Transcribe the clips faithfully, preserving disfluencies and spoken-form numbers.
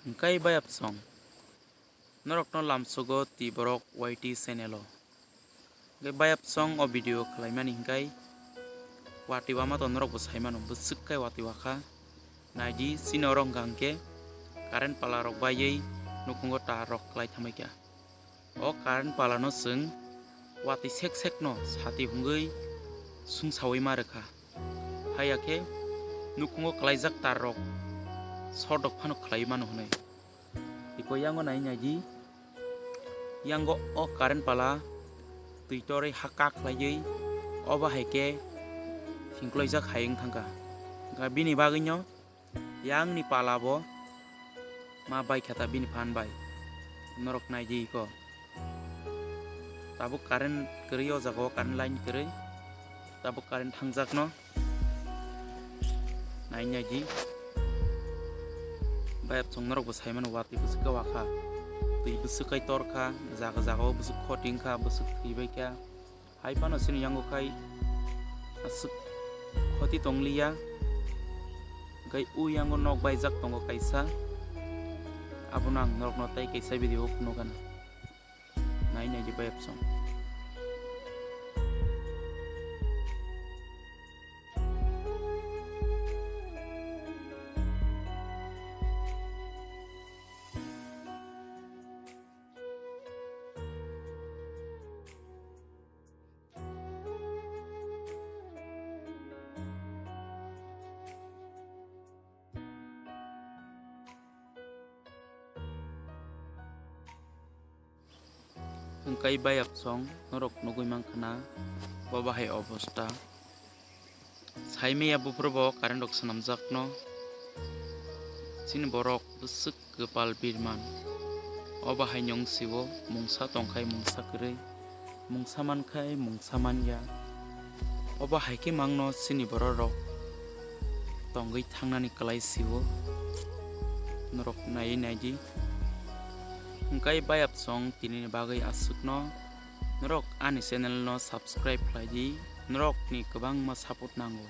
Hwnkhe bayapsong norokno lamsogo twi borok Y T channel o. Hwnkhe bayapsong o video khlaimani hwnkhe watwi wama to norokbo saimano, bwswk khe watwi wakha. Naidi chini oro hwnkha hwnkhe current pala rok baiwi nukhungo tar rok klai thangbaikha. O current pala no chwng watwi sek sek no sati hwngwi sungsawi ma rwkha. Haiya khe nukhungo klaijak tar rok sodok phano khlaiwi mano hwnwi. Iko yango nai naidi, yango o current pala twi torwi ha kak khlaiwi obo hai khe singkloijak hai wng thangkha. Hwnkhe bini bagwino yangni pala bo ma baikha ta bini phan bai. Norok naidi iko. Tabuk current kwrwi o jaga o, current line kwrwi. Tabuk current thangjak no. Nai naidi. Bayapsong norok bo saimano watwi bwswk khe wakha. Twi bwswk khe torkha, jaga jaga o bwswk khoting kha, bwswk thwibaikha. Hai phano chini yango khai aswk khoti tongliya. Hwnkhe o yango nok baijak tongo kaisa. Abono ang norokno tei kaisa video o phunukgana. Nai naidi bayapsong. Hwnkhe bayapsong norok nugwi mankha na bo bahai obostha. Saimaya buphuru bo current rok swnamjakno. Chini borok bwswk kwpal birman. O bahai nyong siwo mungsa tongkhai mungsa kwrwi, mungsa mankhai mungsa manya. Obo hai khe mangno chini borok rok tongwi thangnani kwlai sio. Norok naiwi naidi. Hwnkhe bayapsong tinini bagwi aswkno. Norok ani channel no subscribe khlai di. Norokni kwbangma support nango.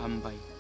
Hambai.